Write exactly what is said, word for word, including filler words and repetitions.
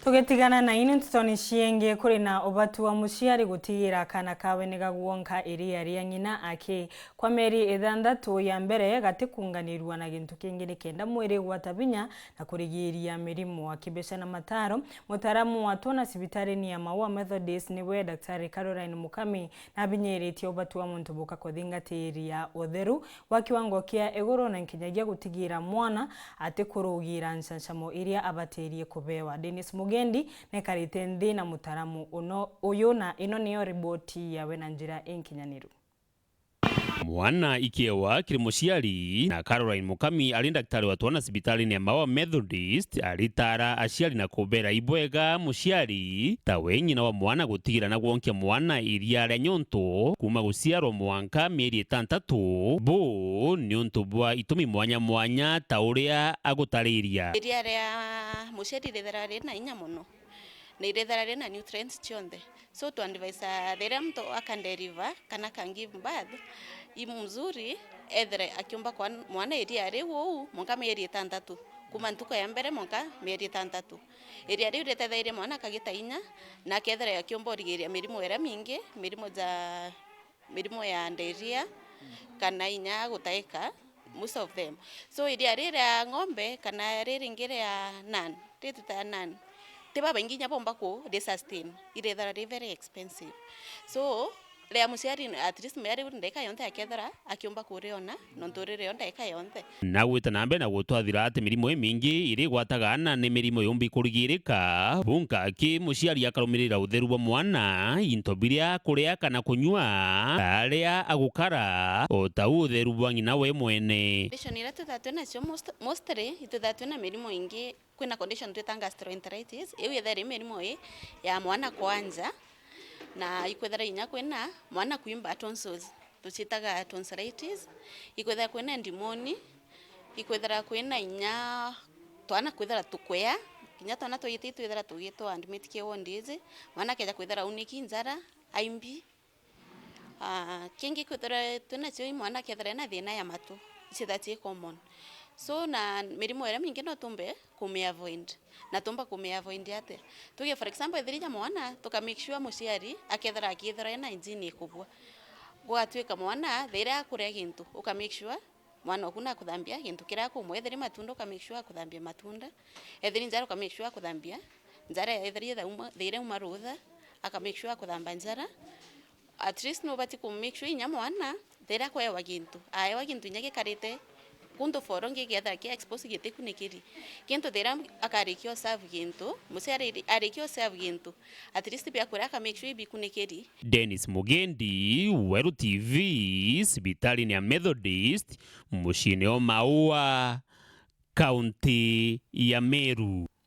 Tugitigana na ino ntetoni ciengi, kuri na ubatu wa muciari gutigira kana kawe ni gagwonka iria ria ng'ina aki kwa mieri ithanthatu ya mbere gatikunganirua na gintu kingi nikenda mwiri gwata binya na kurigiria mirimu. Akibeca na mataro, mutaaramu wa twona cibitarini ya Maua Methodist niwe Daktari Caroline Mukami nabinyiritie ubatu wa muntu buka kuthingatiria utheru wa kiwango kia iguru na nkinyagia gutigira mwana atikurugira ncanchamo iria abatirie kubewa. Dennis Mugendi nekarite nthi na mutaaramu uno uyu, na ino niyo riboti yawe na njira inkinyaniru. Mwana ikiewa kiri muciari, na Caroline Mukami ari ndaktari wa twana cibitarini ya Maua Methodist aritaara aciari na kubera ibwega muciari ta we ng'ina wa mwana gutigira na gwonkia mwana iria ria nyonto kuma guciarwa mwanka mieri itantatu. Bu ni untu bwa itumi mwanya mwanya ta uria agutariria. Iria ria muciari rithera ri na inya mono, na irithera ri na nutrients cionthe. So, tu advise riria muntu aka deliver kana aka give birth, i mzuri ethire akiumba kwa mwana iria riu uu mwanka mieri itantatu, kuma ntuku ya mbere mwanka mieri itantatu. Iria riu ritethairie mwana akagita inya, na akethira akiumba urigiria mirimu iria mingi, mirimu ja, mirimu ya diarrhea, kana inya gutaika, most of them. So, iria riri ria ng'ombe kana riri ringi ria nan, ritwitaga nan, ti babaingi inya bomba ku ri sustain, irethira ri very expensive. So, ria muciari, at least muciari riu ndagika yonthe akethira akiumba kuriona, nontu riri o ndagika yonthe. Na gwita na mbere na gutwathira ati mirimu imingi iri igwataga aana ni mirimu yumbi kurigirika, bunka aki muciari akarumirira utheru bwa mwana, into biria akuria kana kunyua, aria agukara, o ta u utheru bwa ng'ina we mwene. Condition iria twithaa twi nacio most-, mostly itwithaa twi na mirimu ingi. Kwina condition twita gastroenteritis, iu yethira iri mirimu ii ya mwana kwanja, na ikwethira inya kwina mwana kwimba tonsils, tuciitaga tonsillitis, ikwethira kwina ndimoni, ikwethira kwina inya twana kwithira tukwea, kinya twana twa giti twithira tugitwa admit ki ward iji, mwana akeja kwithira auniki njara, aimbi. Ah, kingi kwithirwa twinacio i mwana akethira ena thina ya matu, iciithaa cii common. So, na mirimu iria mingi no tumbe kumiavoid. Na tumba kumiavoid atia? Tuge, for example, ethira ja mwana, tuka make sure muciari akethira akithirwa ena hygiene ikubua. Gwatwika mwana, thaira akuria gintu, uka make sure mwana oku nakuthambia gintu kiria akumwa. Ethira i matunda, uka make sure akuthambia matunda. Ethira i njara, uka make sure akuthambia njara. Ethira i thauma, thaira auma rutha, aka make sure akuthamba njara. At least nubati ku make sure inya mwana, thaira akwewa gintu, aewa gintu inya gikarite kuntu foro ngi gethira ki expose gitikunikiri. Kintu thaira akarikia userve gintu, muciari arikia userve gintu, at least biakuria aka make sure ibikunikiri. Dennis Mugendi, Weru T V, cibitarini ya Methodist, muciini o Maua, kaunti ya Meru.